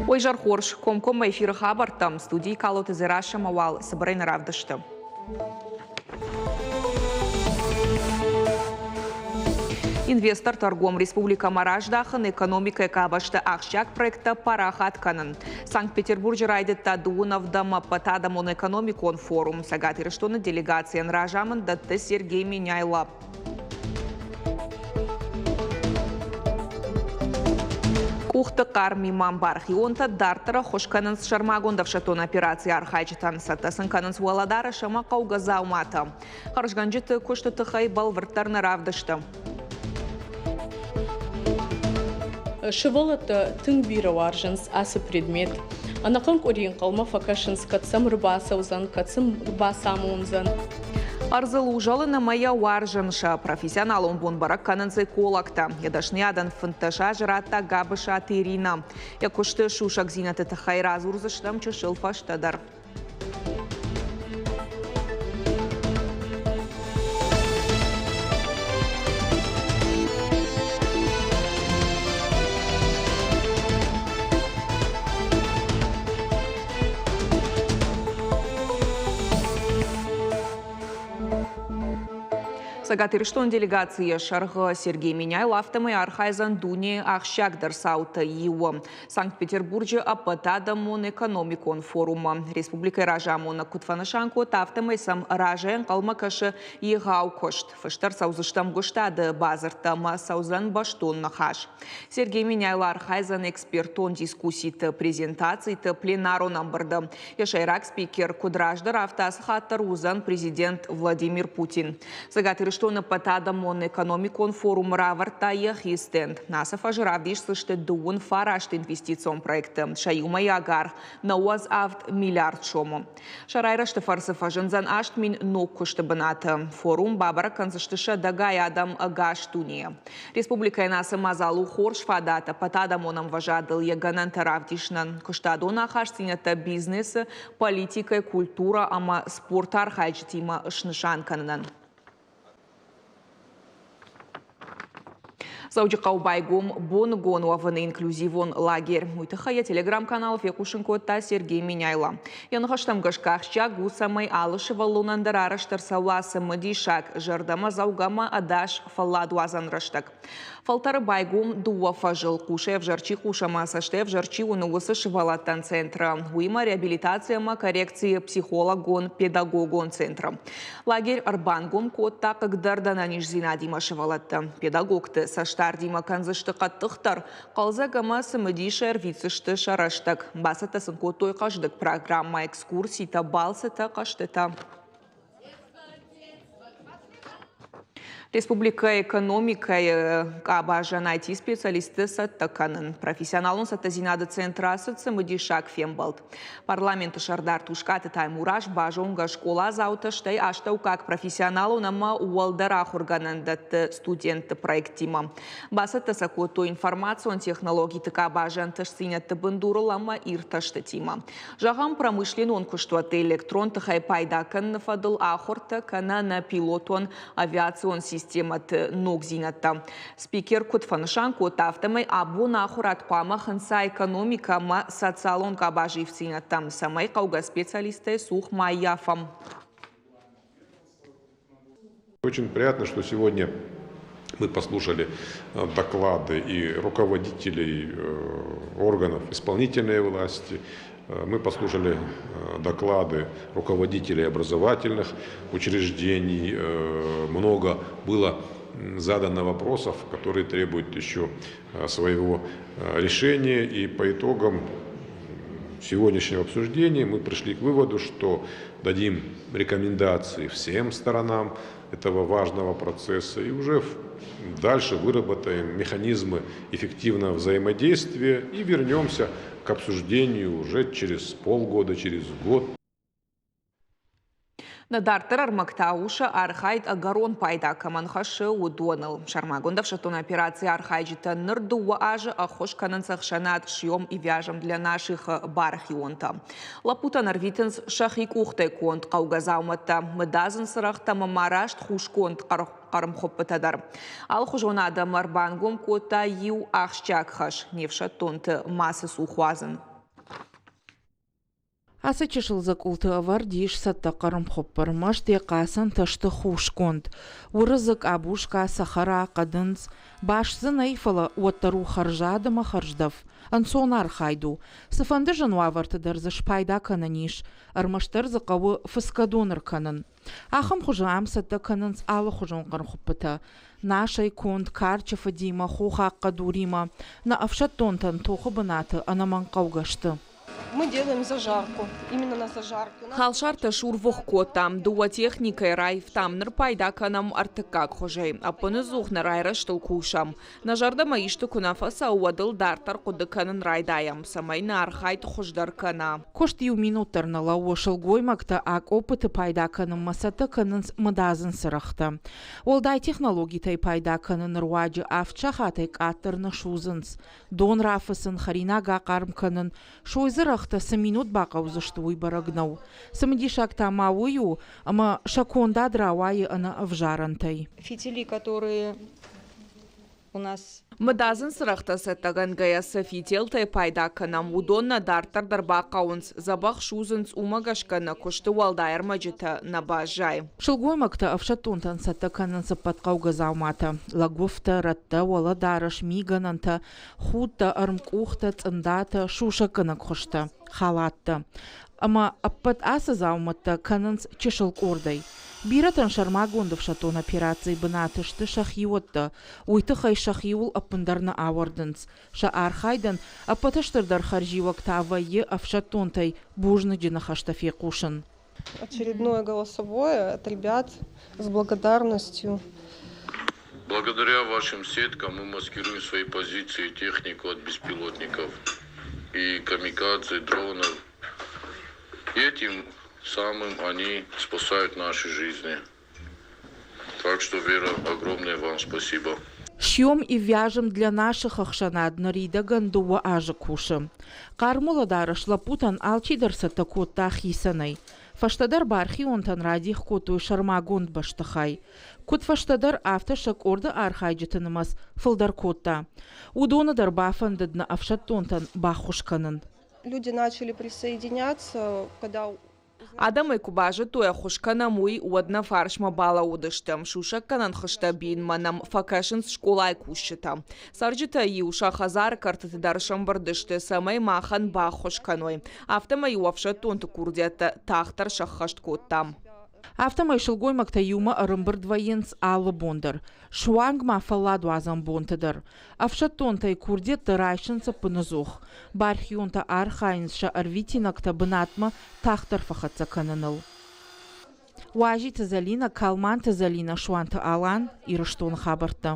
Ой, зӕр хорз, комкоммӕ эфиры хабӕрттӕм студийы Калоты Дзерассӕмӕ уал цыбырӕй нӕ равдысты. Инвесторты ӕргом республикӕмӕ раздахын, экономикӕйы къабӕзты ахсджиаг проекттӕ парахат кӕнын. Санкт-Петербурджы райдыдта дыууын ӕвдӕм ӕппӕтадӕмон экономикон форум. Цӕгат Ирыстоны делегацийӕн разамынд дӕтты Сергей Меняйло. Къухты хъармимӕ бархионтӕ дарддӕр ӕххуыс кӕнынц сӕрмагонд ӕфсӕддон операцийы архайджытӕн, цӕттӕ сын кӕнынц уӕлӕдарӕс ӕмӕ хъӕугӕ дзауматӕ. Хӕрзгӕнджыты куысты тыххӕй бӕлвырддӕр нӕ равдысты. Сывӕллӕттӕ тынг бирӕ уарзынц ацы предмет. Ӕнӕхъӕн къуыри ӕнхъӕлмӕ фӕкӕсынц, кӕд сӕм ӕрбацӕудзӕн, кӕд сын бацамондзӕн. Ӕрдзыл узӕлын ӕмӕ йӕ уарзын сӕ профессионалон бон бӕрӕг кӕнынц экологтӕ. Йӕ дӕсныйадӕн 15 азы радта Габысаты Иринӕ. Йӕ куысты сусӕгдзинӕдты тыххӕй радзурдзыстӕм чысыл фӕстӕдӕр. Цӕгат Ирыстон делегацийы сӕргъы Сергей Меняйло афтӕмӕй архайдзӕн дунейы ахсджиагдӕр цаутӕй иуы. Санкт-Петербурджы ӕппӕтадӕмон экономикон форумы. Республикӕйы разамонӕг куыд фӕнысан кодта, афтӕмӕй сӕм разӕй ӕнхъӕлмӕ кӕсы егъау куыст. Фыст ӕрцӕудзысты ӕмгуыстады бадзырдтӕ ӕмӕ цӕудзӕн бӕстон ныхас. Сергей Меняйло архайдзӕн экспертон дискусситы, презентациты, пленарон ӕмбырды. Йӕ сӕйраг спикер куыд раздӕр, афтӕ ацы хатт дӕр уыдзӕн президент Владимир Путин. Цӕгат Ирыстоны ӕппӕтадӕмон экономикон форумы равӕрдта йӕхи стенд. Ацы фӕзы равдисдзысты 39 инвестицион проекты, сӕ иумӕйаг аргъ 97 миллиард сомы. Сӕ райрӕзты фӕрцы фӕзындзӕн 8000 ног куысты бынаты. Форум бабӕрӕг кӕндзысты сӕдӕгай адӕм ӕгас дунейӕ. Республикӕйӕн ацы мадзал у хорз фадат ӕппӕтадӕмон ӕмвӕзадыл йӕ гӕнӕнтӕ равдисынӕн, куыстадон ахастдзинӕдтӕ бизнесы, политикӕ, культурӕ ӕмӕ спорты архайджытимӕ снысан кӕнынӕн. Дзӕуджыхъӕуы байгом боныгон уӕвыны инклюзивон лагерь. Уый тыххӕй йӕ телеграм-каналы фехъусын кодта Сергей Меняйло. Йӕ ныхӕстӕм гӕсгӕ ахсджиаг у, цӕмӕй алы сывӕллонӕн дӕр арӕзт ӕрцӕуа цымыдисаг, зӕрдӕмӕдзӕугӕ ӕмӕ ӕдас фӕлладуадзӕн рӕстӕг. Фӕлтӕры байгом дыууӕ фӕзыл, хъусӕй ӕвзӕр чи хъусы ӕмӕ цӕстӕй ӕвзӕр чи уыны, уыцы сывӕллӕттӕн центры. Уыимӕ реабилитаци ӕмӕ коррекцийы психологон-педагогон центры. Лагерь ӕрбангом кодта хъыгдӕрд ӕнӕниздзинадимӕ сывӕллӕтты. Педагогты цӕстдардимӕ кӕндзысты хъӕддыхдӕр, хъӕлдзӕг ӕмӕ цымыдис ӕрвитдзысты сӕ рӕстӕг. Бацӕттӕ сын кодтой хъӕздыг программӕ, экскурситӕ, балцытӕ, хъӕзтытӕ. Республикӕйы экономикӕйы къабазӕн IT-специалистты цӕттӕ кӕнын. Профессионалон цӕттӕдзинады центр ацыд цымыдисаг фембӕлд. Парламенты сӕрдар Тускъаты Таймураз базонгӕ скъоладзаутӕ, стӕй астӕуккаг профессионалон ӕмӕ уӕлдӕр ахуыргӕнӕндӕтты студентты проекттимӕ. Бацӕттӕ сӕ кодтой информацион технологиты къабазы ӕнтыстдзинӕдты бындурыл ӕмӕ иртӕстытимӕ. Зӕгъӕм, промышленнон куыстуӕтты электрон тыхӕй пайда кӕныны фӕдыл ахуыртӕ кӕнӕ ӕнӕпилотон авиацион системӕты ногдзинӕдтӕ. Спикер куыд фӕнысан кодта, афтӕмӕй абон ахуырад хъуамӕ хынца экономикӕ ӕмӕ социалон къабазы ивддзинӕдтӕм, цӕмӕй хъӕугӕ специалисттӕй цух ма ӕййафӕм. Очень приятно, что сегодня мы послушали доклады и руководителей органов исполнительной власти, мы послушали доклады руководителей образовательных учреждений. Много было задано вопросов, которые требуют еще своего решения. И по итогам сегодняшнего обсуждения мы пришли к выводу, что дадим рекомендации всем сторонам этого важного процесса и уже дальше выработаем механизмы эффективного взаимодействия и вернемся к обсуждению уже через полгода, через год. Нӕ дарддӕр ӕрмӕг та у сӕ архайд ӕгӕрон пайда кӕмӕн хӕссы, уыдоныл. Сӕрмагонд ӕфсӕддон операцийы архайджытӕ ныр дыууӕ азы ӕххуыс кӕнынц ӕхсӕнад «Съем и вяжем для наших» бархионтӕ. Лӕппутӕн ӕрвитынц сӕхи къухтӕй конд хъӕугӕ дзаумӕттӕ, мыдадзын цырӕгътӕ ӕмӕ ма раст хусгонд хъӕрмхуыппытӕ дӕр. Алыхуызон адӕм ӕрбангом кодта иу ахсджиаг хӕс – не фсӕддонты мацы цух уадзын. Ацы чысыл дзӕкъулты ӕвӕрд ис цӕттӕ хъӕрмхуыпп, ӕрмӕст йӕ хъацӕнтӕ сты хусгонд. Уырыдзы, къабуска, цӕхӕра, хъӕдындз. Баст дзы нӕй, фӕлӕ уӕддӕр у хӕрзад ӕмӕ хӕрздӕф. Ӕнцон архайд у. Цыфӕнды зын уавӕрты дӕр дзы спайда кӕнӕн ис. Ӕрмӕстдӕр дзы хъӕуы фыцгӕ дон ӕркӕнын. Ахӕм хуызы ам цӕттӕ кӕнынц алыхуызон хъӕрмхуыппытӕ. Насӕй конд, карчы фыдимӕ, хохаг хъӕдуримӕ. Нӕ ӕфсӕддонтӕн тохы бынаты ӕнӕмӕнгхъӕугӕ сты. Мы делаем зажарку, именно на зажарке. Халсартӕ сурвых кодтам, дыууӕ техникӕйы раивтам, ныр пайда кӕнӕм ӕртыккаг хуызӕй. Ӕппыныдзух нӕ райрӕзтыл кусӕм. Нӕ зӕрдӕмӕ исты куы нӕ фӕцӕуы, уӕд ыл дарддӕр хъуыды кӕнын райдайӕм, цӕмӕй нӕ архайд хуыздӕр кӕна. Куыст иу минут дӕр нӕ лӕууы, сылгоймӕгтӕ акъоппыты пайда кӕнынмӕ цӕттӕ кӕнынц мыдадзын цырӕгътӕ. Уӕлдай технологитӕй пайда кӕныны руаджы авд сахатӕй къаддӕр нӕ судзынц. Дон рафыцын, хӕринаг ахъарм кӕнын, сойдзырӕгътӕ цы минут бахъӕудзысты, уый бӕрӕг нӕу. Цымыдисаг та ма уый у, ӕмӕ сӕ кондад рауайы ӕнӕ ӕвзарӕнтӕй. Фитили, которые у нас Мыдадзын цырӕгътӕ цӕттӕгӕнгӕйӕ цы фителтӕй пайда кӕнӕм, уыдон нӕ дарддӕр дӕр бахъӕуынц, дзӕбӕх судзынц, уымӕ гӕсгӕ нӕ куысты уӕлдай ӕрмӕджытӕ нӕ баззайы. Сылгоймӕгтӕ ӕфсӕддонтӕн цӕттӕ кӕнынц ӕппӕт хъӕугӕ дзауматӕ: лӕггуыфтӕ, рӕттӕ, уӕлӕдарӕс, мигӕнӕнтӕ, худтӕ, ӕрмкъухтӕ, цъындатӕ, сусӕггӕнӕг хуызтӕ, халаттӕ. Ӕмӕ ӕппӕт ацы дзаумӕттӕ кӕнынц чысыл къордӕй. Бирӕтӕн сӕрмагонд ӕфсӕддон операцийы бынаты сты сӕхиуӕттӕ, уый тыххӕй сӕхиуыл ӕппындӕр нӕ ауӕрдынц. Сӕ архайдӕн ӕппӕты стырдӕр хӕрзиуӕг та вӕййы ӕфсӕддонтӕй бузныджы ныхӕстӕ фехъусын. Очередное голосовое от ребят с благодарностью. Благодаря вашим сеткам мы маскируем свои позиции и технику от беспилотников и камикадзе, дронов. Этим самым они спасают наши жизни. Так что, Вера, огромное вам спасибо. Шьем и вяжем для наших ӕхсӕнад ныридӕгӕн дыууӕ азы кусы. Хъармуладарӕс лӕппутӕн алчидӕр цӕттӕ кодта хицӕнӕй. Фӕстӕдӕр бархионтӕн радих кодтой сӕрмагонд бӕстыхай. Куыд фӕстӕдӕр, афтӕ сӕ къорды архайджыты нымӕц фылдӕр кодта. Уыдоны дӕр бафӕндыд нӕ ӕфсӕддонтӕн баххуыс кӕнын. Люди начали присоединяться, когда Адӕмӕй куы базыдтой, ӕххуыс кӕнӕм, уый, уӕд нӕ фарсмӕ балӕууыдысты. Сусӕггӕнӕн хызтӕ бийынмӕ нӕм фӕкӕсынц скъолайы кусджытӕ. Цӕрджытӕ-иу сӕ хӕдзары кӕртыты дӕр сӕмбырд сты, цӕмӕй махӕн баххуыс кӕной. Афтӕмӕй-иу ӕфсӕддонты курдиӕттӕ тагъддӕр сӕххӕст кодтам. Афтӕмӕй сылгоймӕгтӕ иумӕ ӕрӕмбырд вӕййынц алы бон дӕр, суанг ма фӕлладуадзӕн бонты дӕр. Ӕфсӕддонтӕй курдиӕттӕ райсынц ӕппыныдзух. Бархионтӕ архайынц сӕ ӕрвитинӕгтӕ бынатмӕ тагъддӕр фӕхӕццӕ кӕныныл. Уазиты Зӕлинӕ, Калманты Зӕлинӕ, Суанты Алан, Ирыстоны хабӕрттӕ.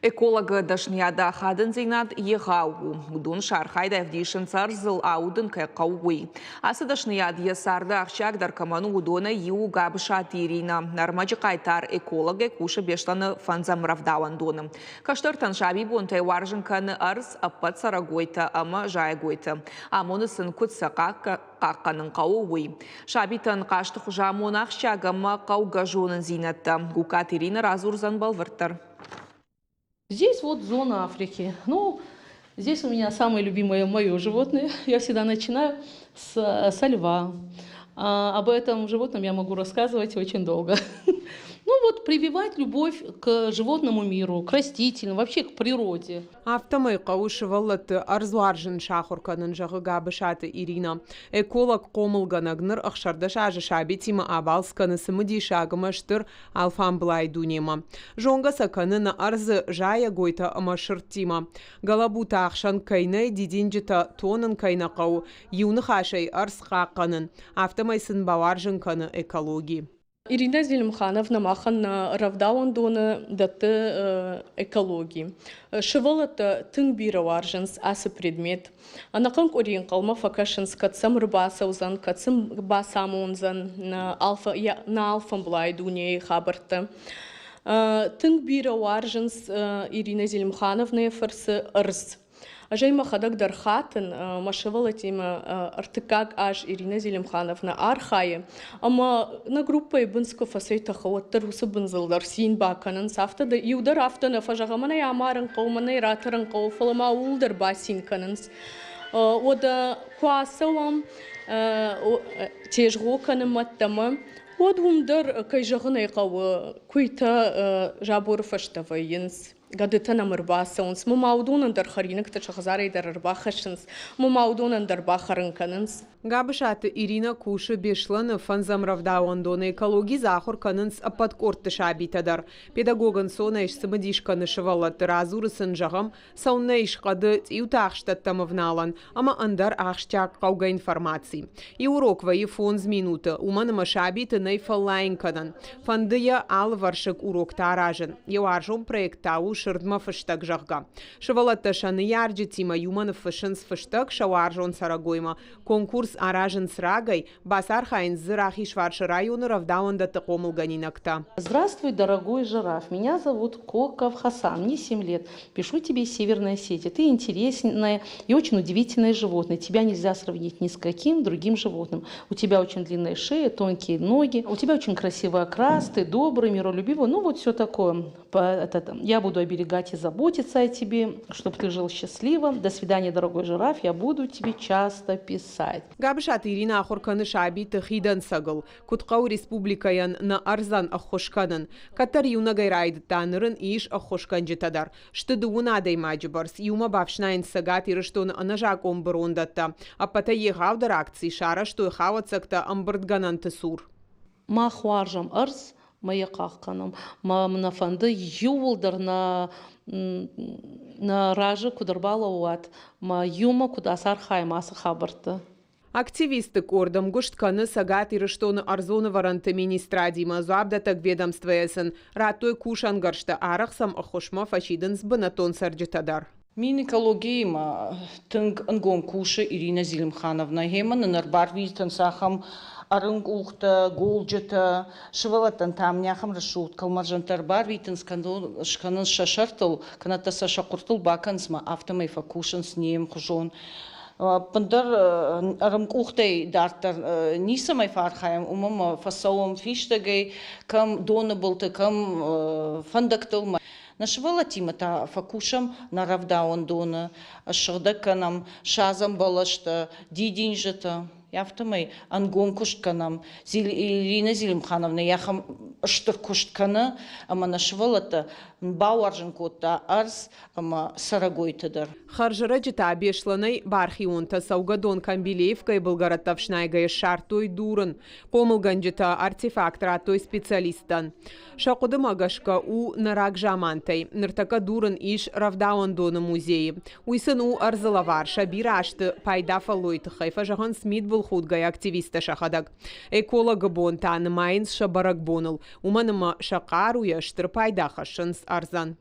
Экологы дӕсныйады ахадындзинад егъау у. Уыдон сӕ архайдӕй ӕвдисынц ӕрдзыл аудын кӕй хъӕуы, уый. Ацы дӕсныйад йӕ царды ахсджиагдӕр кӕмӕн у, уыдонӕй иу у Габысаты Иринӕ. Ӕрмӕджы хъайтар экологӕй кусы Беслӕны фӕндзӕм рӕвдауӕндоны. Кӕстӕртӕн сабибонтӕй уарзын кӕны ӕрдз, ӕппӕт цӕрӕгойтӕ ӕмӕ зайӕгойтӕ. Амоны сын, куыд сӕ хъахъхъӕнын хъӕуы, уый. Сабитӕн хъазты хуызы амоны ахсджиаг ӕмӕ хъӕугӕ зонындзинӕдтӕ. Гукаты Иринӕ радзурдзӕн бӕлвырддӕр. Здесь вот зона Африки. Ну, здесь у меня самое любимое мое животное. Я всегда начинаю с, со льва. А, об этом животном я могу рассказывать очень долго. Ну вот прививать любовь к животному миру, к растительному, вообще к природе. Афтӕмӕй хъӕуы сывӕллӕтты ӕрдзуарзын сахуыр кӕнын, зӕгъы Габысаты Иринӕ. Эколог-хъомылгӕнӕг ныр 16 азы сабитимӕ абалц кӕны цымыдисаг ӕмӕ стыр алфамблай дунемӕ. Зонгӕ сӕ кӕны нӕ ӕрдзы зайӕгойтӕ ӕмӕ сырдтимӕ. Гӕлӕбутӕ ӕхсӕн кӕй нӕй, дидинджытӕ тонын кӕй нӕ хъӕуы, иу ныхасӕй ӕрдз хъахъхъӕнын. Афтӕмӕй сын бауарзын кӕны экологи. Ирина Зелимхановна махӕн нӕ рӕвдауӕндоны дӕтты экологи. Сывӕллӕттӕ тынг бирӕ уарзынц ацы предмет. Ӕнӕхъӕн къуыри ӕнхъӕлмӕ фӕкӕсынц, кӕд сӕм ӕрбацӕудзӕн, кӕд сын бацамондзӕн нӕ алфӕмблай дунейы хабӕрттӕ. Тынг бирӕ уарзынц Ирина Зелимхановнайы фӕрцы ӕрдз. Ӕз ӕй мӕхӕдӕг дӕр хатын, мӕ сывӕллӕттимӕ ӕртыккаг аз Ирина Зелимхановна архайы, ӕмӕ нӕ группӕйы бындз куы фӕцӕйтӕхы, уӕддӕр уыцы бындзыл дӕр цин бакӕнынц. Афтӕ дӕр иу дӕр афтӕ нӕ фӕзӕгъы, мӕнӕй амарын хъӕуы, мӕнӕй ратӕрын хъӕуы, фӕлӕ ма ууыл дӕр бацин кӕнынц. Уӕдӕ куы ацӕуӕм тезгъо кӕнынмӕ ӕддӕмӕ, уӕд уым дӕр, кӕй зӕгъын ӕй хъӕуы, куыйтӕ заборы фӕстӕ вӕййынц. Гӕдытӕ нӕм ӕрбацӕуынц, мӕ ма уыдонӕн дӕр хӕринӕгтӕ сӕ хӕдзарӕй дӕр ӕрбахӕссынц, мӕ ма уыдонӕн дӕр бахӕрын кӕнынц. Габысаты Иринӕ кусы Беслӕны фӕндзӕм рӕвдауӕндоны экологи дзы ахуыр кӕнынц ӕппӕт къордты сабитӕ дӕр. Педагог ӕнцонӕй сцымыдис кӕны сывӕллӕтты, радзуры сын, зӕгъӕм, цӕуыннӕ ис хъӕды цъиуты ахстӕттӕм ӕвналӕн ӕмӕ ӕндӕр ахсджиаг хъӕугӕ информаци. Иу урок вӕййы фондз минуты, уымӕн ӕмӕ сабиты нӕй фӕллайын кӕнӕн. Фӕнды йӕ алывӕрсыг уроктӕ аразын. Йӕ уарзон проект та у Сырдмӕ фыстӕг, зӕгъгӕ. Сывӕллӕттӕ сӕ ныййарджытимӕ иумӕ ныффыссынц фыстӕг сӕ уарзон цӕрӕгоймӕ. Конкурс аразынц рагӕй, бацархайынц дзы Рахизфарсы районы рӕвдауӕндӕтты хъомылгӕнинӕгтӕ. Здравствуй, дорогой жираф. Меня зовут Коков Хасан, мне 7 лет. Пишу тебе из Северной Осетии. Ты интересное и очень удивительное животное. Тебя нельзя сравнить ни с каким другим животным. У тебя очень длинная шея, тонкие ноги. У тебя очень красивый окрас, ты добрый, миролюбивый. Ну вот все такое. Я буду оберегать и заботиться о тебе, чтобы ты жил счастливо. До свидания, дорогой жираф, я буду тебе часто писать. Габысаты Иринӕ ахуыр кӕны сабиты хидӕнцӕгыл, куыд хъӕуы республикӕйӕн нӕ ӕрдзӕн ӕххуыс кӕнын. Кӕддӕр иунӕгӕй райдыдта, ныр ын ис ӕххуысгӕнджытӕ дӕр. Сты дыууын адӕймаджы бӕрц, иумӕ бафснайынц Цӕгат Ирыстоны ӕнӕзакъон бырондӕттӕ. Ӕппӕтӕй егъаудӕр акци сарӕзтой хауӕццӕгтӕ ӕмбырдгӕнӕнты цур. Мах уарзӕм ӕрдз, мӕ йӕ хъахъхъӕнӕм. Мӕ нӕ фӕнды иууылдӕр нӕ нӕ разы куыд ӕрбалӕууат, мӕ иумӕ куыд ацархайӕм ацы хабӕртты. Активистты къорд ӕмгуыст кӕны Цӕгат Ирыстоны ӕрдзон ӕвӕрӕнты министрадимӕ, дзуапдӕттӕг ведомствойӕ сын радтой кусӕнгӕрзтӕ, арӕх сӕм ӕххуысмӕ фӕсидынц бынӕттон цӕрджытӕ дӕр. Минэкологиимӕ тынг ӕнгом кусы Ирина Зелимхановна. Гъемӕ нын ӕрбарвитынц ахӕм ӕрынкъухтӕ, голджытӕ, сывӕллӕттӕн та ам ахӕм рӕсугъд кӕлмӕрзӕнтӕ ӕрбарвитынц, скӕнынц сӕ сӕртыл, кӕнӕ та сӕ сӕ хъуыртыл бакӕнынц ӕмӕ афтӕмӕй фӕкусынц не мхуызон. Ӕппындӕр ӕрмкъухтӕй дарддӕр ницӕмӕй фӕархайӕм, уымӕн ӕмӕ фӕцӕуӕм фистӕгӕй, кӕм доны былты, кӕм фӕндӕгтыл. Нӕ сывӕллӕттимӕ та фӕкусӕм нӕ рӕвдауӕндоны, ссыгъдӕг кӕнӕм, садзӕм бӕлӕстӕ, дидинджытӕ. Афтӕмӕй ӕнгом куыст кӕнӕм. Ирина Зелимхановна ахӕм стыр куыст кӕны, ӕмӕ нӕ сывӕллӕттӕ бауарзын кодта ӕрдз ӕмӕ цӕрӕгойты дӕр. Хӕрзӕрӕджы та Беслӕнӕй бархионтӕ цӕугӕдон Камбилеевкӕйы былгӕрӕттӕ ӕфснайгӕйӕ ссардтой дурын. Хъомылгӕнджытӕ артефакт радтой специалисттӕн. Сӕ хъуыдымӕ гӕсгӕ у нӕ рагзамантӕй. Ныртӕккӕ дурын ис рӕвдауӕндоны музейы. Уый сын у ӕрдзы лӕвар, сӕ бирӕ азты пайда фӕллойы тыххӕй фӕзӕгъынц мидбылхудгӕйӕ активисттӕ сӕхӕдӕг. Экологы бон та нымайынц сӕ бӕрӕгбоныл, уымӕн ӕмӕ сӕ хъаруйӕ стыр пайда хӕссынц ӕрдзӕн.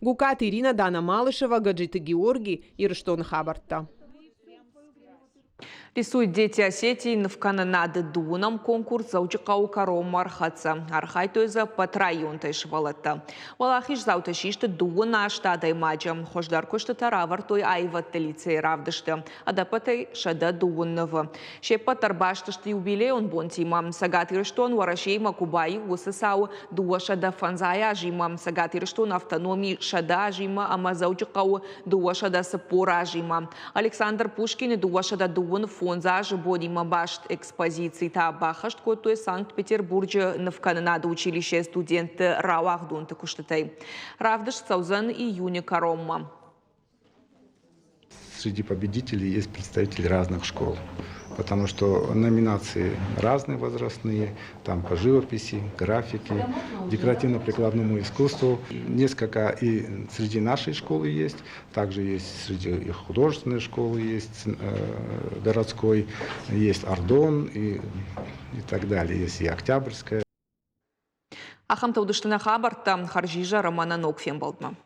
Гукаты Ирина, Дана Малышева, Гаджиты Георгий, Ирыстоны хабӕрттӕ. Рисуют дети Осетии нывкӕнынады дыууынӕм конкурс Дзӕуджыхъӕуы кӕронмӕ ӕрхӕццӕ. Архайдтой дзы ӕппӕт районтӕй сывӕллӕттӕ. Уӕлахиздзаутӕ систы дыууын аст адӕймаджы. Хуыздӕр куыстытӕ равӕрдтой аивӕдты лицейы равдысты. Ӕдӕппӕтӕй 110 нывы. Се ппӕт дӕр баст сты юбилейон бонтимӕ. Цӕгат Ирыстон Уӕрӕсеимӕ куы баиу, уыцы цауы 205 азимӕ, Цӕгат Ирыстоны автономи 100 азимӕ ӕмӕ Дзӕуджыхъӕуы 240 азимӕ. Александр Пушкины 225 азы бонимӕ баст экспозици та баххӕст кодтой Санкт-Петербурджы нывкӕнынады училищейы студентты рауагъдонты куыстытӕй. Равдыст цӕудзӕн июны кӕронмӕ. Среди победителей есть представители разных школ, потому что номинации разные возрастные, там по живописи, графике, декоративно-прикладному искусству. Несколько и среди нашей школы есть, также есть среди их художественной школы, есть городской, есть Ардон и так далее, есть и Октябрьская. Ахӕмтӕ уыдысты нӕ хабӕрттӕ. Хӕрзизӕр ӕмӕ нӕ ног фембӕлдмӕ.